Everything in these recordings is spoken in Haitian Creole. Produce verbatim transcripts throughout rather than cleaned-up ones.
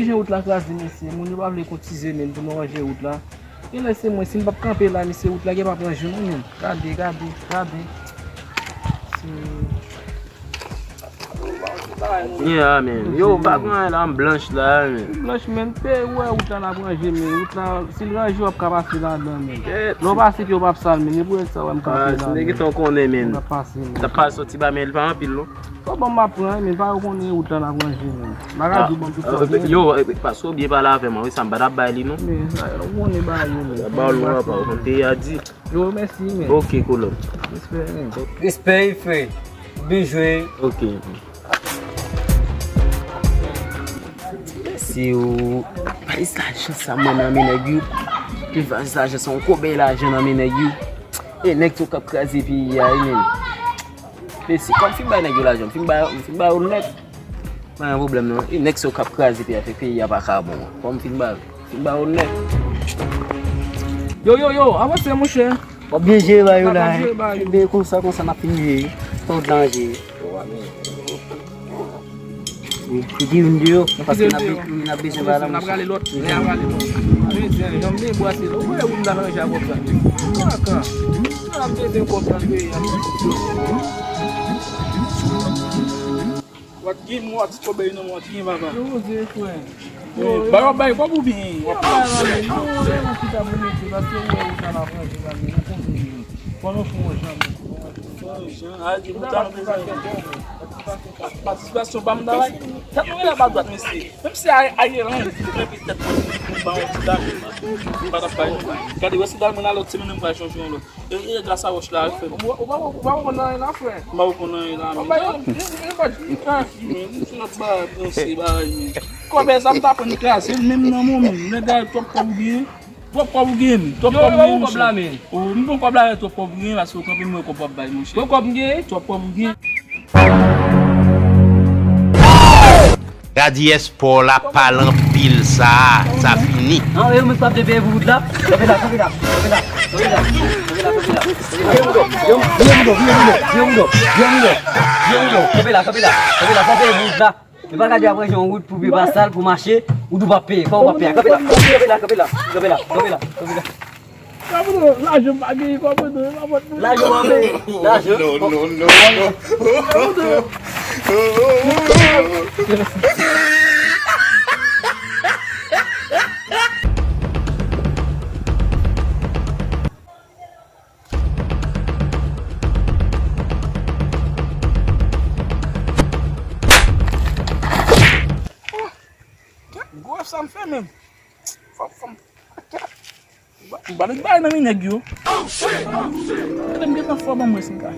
Jan wout la kraze, mesye. Moun yo pa vle kotize menm pou nou ranje wout la. Genlè se mwen, si m p ap kanpe la, mesye, wout la gen p ap ranje non, menm. Gade, gade, gade. Se Yeah, man. Yo, pa gen anyen la, m blanch la, man. Blanch, man, pe wè wout la n ap ranje, man. Wout la, si l ranje, w ap ka pase ladan, man. Lè w pase, pye w p ap sal, man. E pou sa w wè m kanpe la, man. Nèg tan konnen, man. M ap pase, man. T ap pase soti ba, men li pa anpil, non. Bon, bon, m ap pran, men pa yo konnen wout la n ap ranje, man. M a ka di w ban m tout sa, man. Yo, pase w byen pale avè mwen, wi, sa m pa t ap bay li, non. Men, sa yo konnen ba yo, man. Ba w lwen, pa w konn peyi a di. Yo, mèsi, men. Ok, kolòn. Respè, men. Respè, frè. Byen jwe. Ok. Mèsi, yo. Valiz lajan sa mwen nan men nèg yo. Pi valiz lajan sa, yon kobèy lajan nan men nèg yo. E nèg tou k ap kraze peyi a, wi, men. Mèsi, kòm fin bay nèg yo lajan, m fin bay, m fin bay yo nèt. Pa gen pwoblèm non. E nèg sa yo k ap kraze peyi a, fè peyi a pa ka bon. Fò m fin ba, fin ba yo nèt. Yo, yo, yo, avanse, monchè. W ap byen jere ba yo la, wi. Kenbe konsa, konsa n ap fin jere. Pa w danje. Kite youn de yo, paske n ap be-, n ap bezwen ba la, monchè. N ap rale lòt. N ap rale lòt. Men, jan m te brase la. Ou wè wout la nan ranje a kòb sa. Kaka. N ap bezwen kòb nan peyi a. Wat gen mwa ti kòbèy nan mwa ti gen papa. Yo, Jozye, frè. Ba yo bay kòb ou byen? Yo, bay la, men. Yo, yo, yo, chita pou mete, paske yo, yo, sa la franje la, men. Yo konn mwen. Fò nou fè yon jan, men. Fò yon jan. A di, ou ta bezwen. Patisipasyon pa m travay. Tèt mwen la pa dwat, mesye. Menm si a, a ye lan, mwen pi tèt mwen, mwen ba yon ti dam, mwen pa t ap bay. Gade, wè si dam mwen la lòt, se mwen menm pa chonje yon lòt. E, e, gras a wòch la, frè. Ou, ou, ou pa, ou pa konn anyen la, frè. M pa konn anyen la, men. Ou pa, e, e, e, pa di, men, se lòt bagay, panse, bagay, men. Kòb sa m ta pran kraze l, menm nan mwen, menm. Nèg la, twòp kòb ou gen. Twòp kòb ou gen, men. Twòp kòb ou gen, monchè. O, m pran kòb la, twòp kòb ou gen, paske ou kanpe m wè kòb w ap bay, monchè. Twòp kòb m gen? Twòp kòb ou gen. Gad yès pa w la pale anpil sa, sa fini. An, e ou menm k ap depeye pou wout la? Kanpe la, kanpe la, kanpe la, kanpe la, kanpe la, kanpe la. Vire moudo, vire moudo, vire moudo, vire moudo, vire moudo. Kanpe la, kanpe la, kanpe la, fò w peye pou wout la. Yo pa ka di ap ranje yon wout pou pye pa sal, pou mache, ou tou p ap peye, kòman w p ap peye? Kanpe la, kanpe la, kanpe la, kanpe la, kanpe la, kanpe la. Lajan pa genyen, pa pran nan lajan. Lajan pa genyen, lajan. Non, non, non, non. Gwo sa m fè menm. Fò, fò m, m pa met bagay nan men nèg yo. Gade m gentan fò ban mwen si m ka.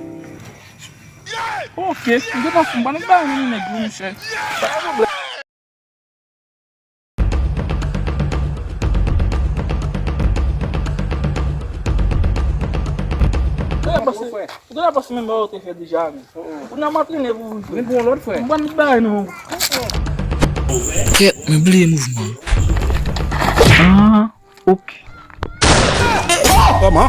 Ok, m gentan fò, m pa met bagay nan men nèg yo, monchè. Pa gen pwoblèm. Ou te la panse menm ba ou te fè deja, men. Ou nan m antrene pou vin fè. Vin pou yon lòt, frè. M pa met bagay non. Kèt, mwen bliye mouvman. Ah, ok. Kòman?